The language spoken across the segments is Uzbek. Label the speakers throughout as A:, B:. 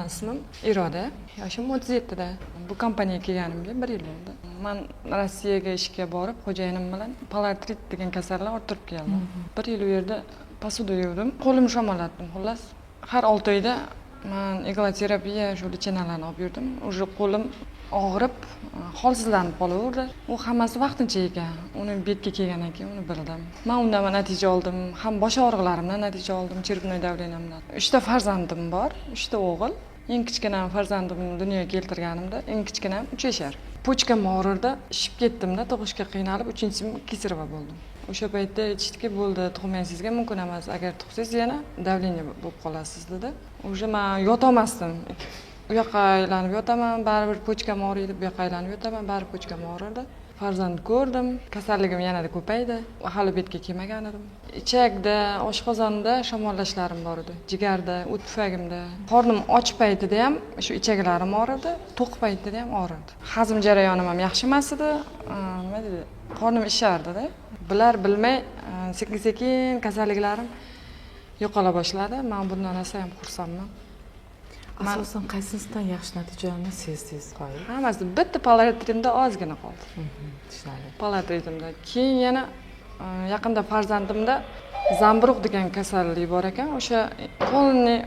A: Mani ismim Iroda, yoshim 37da. Bu kompaniyaga kelganimga bir yil bo'ldi. Man Rossiyaga ishga borib, xo'jayinim bilan poliartrit degan kasalni orttirib keldim. Bir yil u yerda посуда yuvdim, qo'lim shamollatdim. Xullas, har 6 oyda man иглотерапия, shu лечения larni olib yurdim. Уже qo'lim og'rib, holsizlanib qolaverdi. U hammasi vaqtincha ekan. Uni bu yerga kelgandan keyin uni bildim. Man undan natija oldim, ham bosh og'riqlarimdan natija oldim, черепной давлениyamdan. Uchta farzandim bor, uchta o'g'il. Eng kichkina farzandimni dunyoga keltirganimda eng kichkinam 3 yashar. Почка m og'rirdi, shishib ketdimda, tug'ishga qiynalib, uchinchisi кесарево bo'ldim. O'sha paytda aytishdiki, bo'ldi, tug'maysizga mumkin emas, agar tug'sangiz, yana давление bo'lib qolasiz, dedi. Уже man yotolmasdim. U yoqqa aylanib yotaman, baribir почка m og'riydi, bu yoqqa aylanib yotaman, baribir почка m og'rirdi. Farzand ko'rdim, kasalligim yanada ko'paydi. Hali bu yerga kelmagan edim. Ichakda, oshqozonda shamollashlarim bor edi, jigarda, o't pufagimda. Qornim och paytida ham shu ichaklarim og'rirdi, to'q paytida ham og'rirdi. Hazm jarayonim ham yaxshi emas edi. Nima deydi, qornim ishardida. Bilar bilmay sekin sekin kasalliklarim yo'qola boshladi. Man bundan rosa ham xursandman.
B: Asosan qaysinisidan yaxshi natijani sezdingiz, Qoyil?
A: Hammasi. Bitta poliartrimda ozgina qoldi.
B: Tushunarli.
A: Poliartritimda. Keyin yana yaqinda farzandimda zamburug' degan kasallik bor ekan. O'sha полный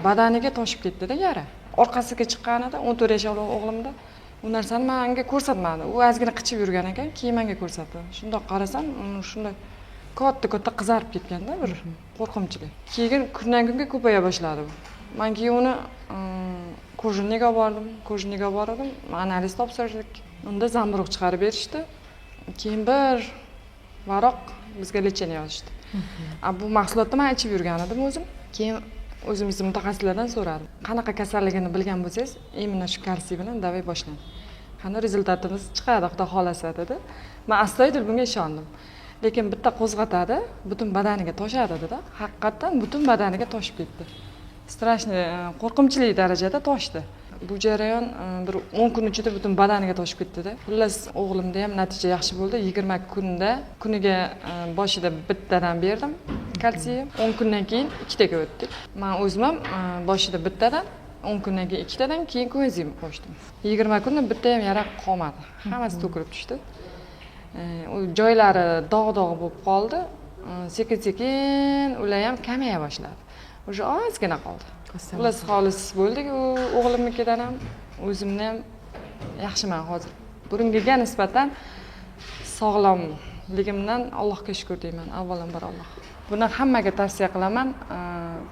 A: badaniga toshib ketdida yara. Orqasiga chiqqanida, 14 yashar o'g'limda, u narsani manga ko'rsatmadi. U ozgina qichib yurgan ekan, keyin manga ko'rsatdi. Shundoq qarasam, shunday katta katta qizarib ketganda, bir qo'rqinchli. Keyin kundan kunga ko'paya boshladi bu. Man keyin uni кожный ga olib bordim. Кожный ga olib bordim, analiz topshirdik. Unda zamburug' chiqarib berishdi. Keyin bir varoq bizga лечение yozishdi. A bu mahsulotni man ichib yurgan edim o'zim. Keyin o'zimizni mutaxassislardan so'radim, qanaqa kasalligini bilgan bo'lsangiz, именно shu kalsiy bilan давай boshlang, qani, результат imiz chiqadi, xudo xohlasa, dedi. Man astoydil bunga ishondim. Lekin bitta qo'zg'atadi, butun badaniga toshadi, dedi. Haqiqatdan butun badaniga toshib ketdi. Страшный, qo'rqinchli darajada toshdi. Bu jarayon bir 10 kun ichida butun badaniga toshib ketdida. Xullas, o'g'limda ham natija yaxshi bo'ldi. 20 kunda kuniga boshida bittadan berdim kalsiy, 10 kundan keyin ikkitaga o'tdik. Man o'zim ham boshida bittadan, 10 kundan keyin ikkitadan, keyin koenzim qo'shdim. 20 kunda bitta ham yara qolmadi, hammasi to'kilib tushdi. U joylari dog' dog' bo'lib qoldi. Sekin sekin ular ham kamaya boshladi, уже ozgina qoldi. Xullas, xolis bo'ldik. U o'g'limnikidan ham, o'zimni ham yaxshiman hozir. Burungiga nisbatan sog'lomligimdan Allohga shukur deyman avvalambor. Alloh, buni hammaga tavsiya qilaman.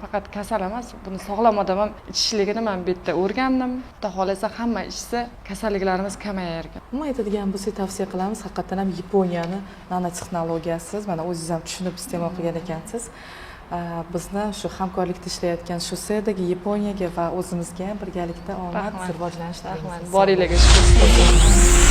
A: Faqat kasal emas, buni sog'lom odam ham ichishligini man bu yerda o'rgandim. Xudo xohlasa, hamma ichsa, kasalliklarimiz kamayar ekan.
B: Umuman aytadigan bo'lsak, tavsiya qilamiz haqiqatdan ham Yaponiyani nanotexnologiyasiz. Mana, o'zingiz ham tushunib iste'mol qilgan ekansiz. Bizni shu hamkorlikda ishlayotgan Shuseydagi, Yaponiyaga va o'zimizga ham birgalikda omad,
A: Rahmat.
B: rivojlanish
A: Rahmat.
B: tilaymiz.
A: Boringlarga shukur.